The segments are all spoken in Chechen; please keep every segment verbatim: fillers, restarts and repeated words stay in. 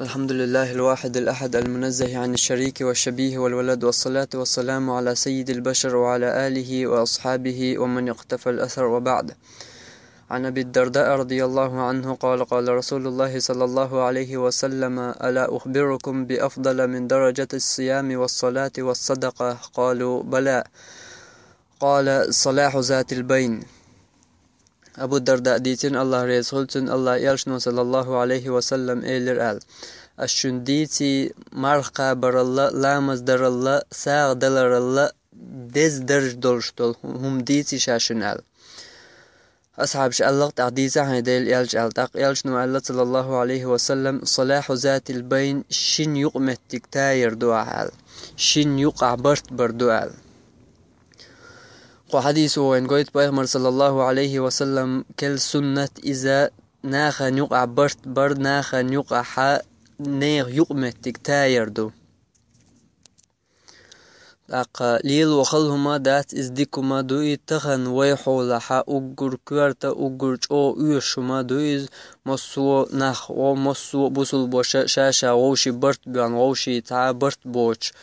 الحمد لله الواحد الأحد المنزه عن الشريك والشبيه والولد، والصلاة والسلام على سيد البشر وعلى آله وأصحابه ومن اقتفى الأثر، وبعد. عن أبي الدرداء رضي الله عنه قال: قال رسول الله صلى الله عليه وسلم: ألا أخبركم بأفضل من درجة الصيام والصلاة والصدقة؟ قالوا: بلى. قال: صلاح ذات البين. Абу Дарда дийцина, Аллах реза хуьлда цунна, Аллах элчано, саллаллаху алейхи ва саллам, элира аьлла: «Ас шуна дийций марха кхабаралла, ламаз даралла, сагӀа даларалла деза дарж долуш долу хӀума дийций ша шуна», – аьлла. Асхьабаша аьлла: «ТӀаккха дийца хьайн Делан элча», – аьлла. ТӀаккха элчано аьлла, саллаллаху алейхи ва саллам: «Салахьу затил байн, шина юкъаметтиг тайар ду ахьа», – аьлла. «Шина юкъахь барт бар ду», – аьлла. Кху хьадисо вайна гойту пайхамар, саллаллаху алейхи ва саллам, кел суннат иза нахана юкъахь барт бар, нахана юкъахьа нехан юкъаметтиг тайар ду. ТӀаккха лело хала хӀума дац, иза дика хӀума ду и, тахана вай хьолахьа уггар коьрта, уггар чӀогӀа оьшуш хӀума ду иза, массо а нах, о, массо а бусулбаша ша-ша вовший барт боьхна, вовший цхьа а барт боцуш,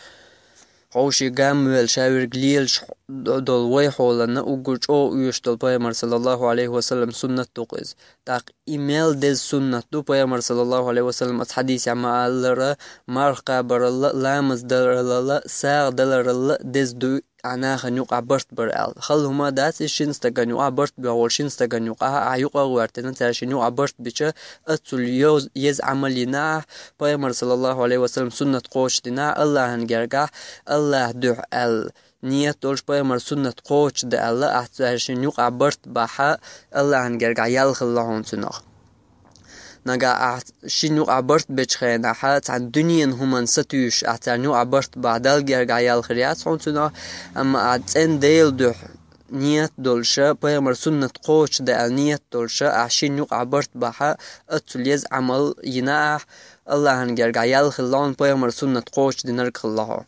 вовший гамвелла, ша верг лелаш долу вай хьолана уггар чӀогӀа оьшуш долу пайхамар, саллаллаху алейхи ва саллам, суннат ду-кх иза. ТӀаккха и мел деза суннат ду, пайхамар, саллаллаху алейхи ва саллам, оцу хьадисехь ма-аллара, марха кхабаралла, ламаз даралла, сагӀа даларалла деза ду, а нахана юкъахь барт бар аьлла. Хала хӀума дац иза шина стагана юкъахь барт боьхна волу шина стагана юкъахь, ахьа юкъа а гӀоьртина, цара шина юкъахь барт бича, аццул йоз-, еза Ӏамал йина ахьа, пайхамар, саллаллаху алейхи ва саллам, суннат кхочушдина ахьа, Аллахьан гергахь, Аллахь дуьхьа аьлла. Ниет долуш пайхамар суннат кхочушдаьлла, ахьа цаьршинна юкъахь барт бахьа, Аллахьан гергахь ял хилла хьуна цунах. Нагахь ахьа шина юкъахь барт бечу хенахьа, цхьана дуьненан хӀуманна сатуьйсуш, ахьа царна юкъахь барт бахьа, Далла гергахь ял хир яц хьуна цунах, амма ахьа цӀена Делан дуьхьа ниет долуша, пайхамар суннат кхочушдаьлла ниет долуша, ахьа шина юкъахь барт бахьа, аццул еза Ӏамал йина ахьа, Аллахьан гергахь ял хилла хьуна, пайхамар суннат кхочушдинарг хилла хьо.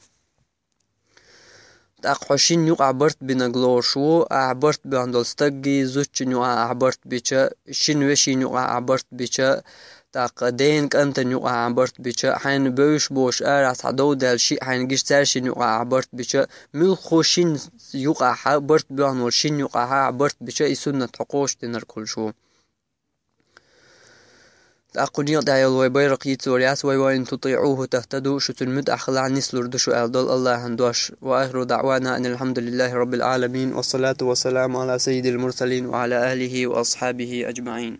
ТӀаккха хьо шина юкъахь барт бинарг лоруш ву, ахьа барт боьхна долу стаггий, зудчун юкъахь ахьа барт бича, шина вешин юкъахь ахьа барт бича, тӀаккха ден кӀантан юкъахь ахьа барт бича, хьайна бевзаш боцуш арахь цхьа дов даьлла шиъ хьайна гича цаьршинна юкъахь ахьа барт бича, муьлхха шина юкъахьа барт боьхна волу шина юкъахьа ахьа барт бича, и суннат хьо кхочушдинарг хуьлуш ву. ТӀаккха кху некъа тӀехь йолу вай байракх йицлур яц вай: «وإن تطيعوه تهتدوا», шу цуьнан муьтӀахь хилахь, нислур ду шу аьлла долу Аллахьан дош. وآخر دعوانا أن الحمد لله رب العالمين، والصلاة والسلام على سيد المرسلين وعلى آله وأصحابه أجمعين.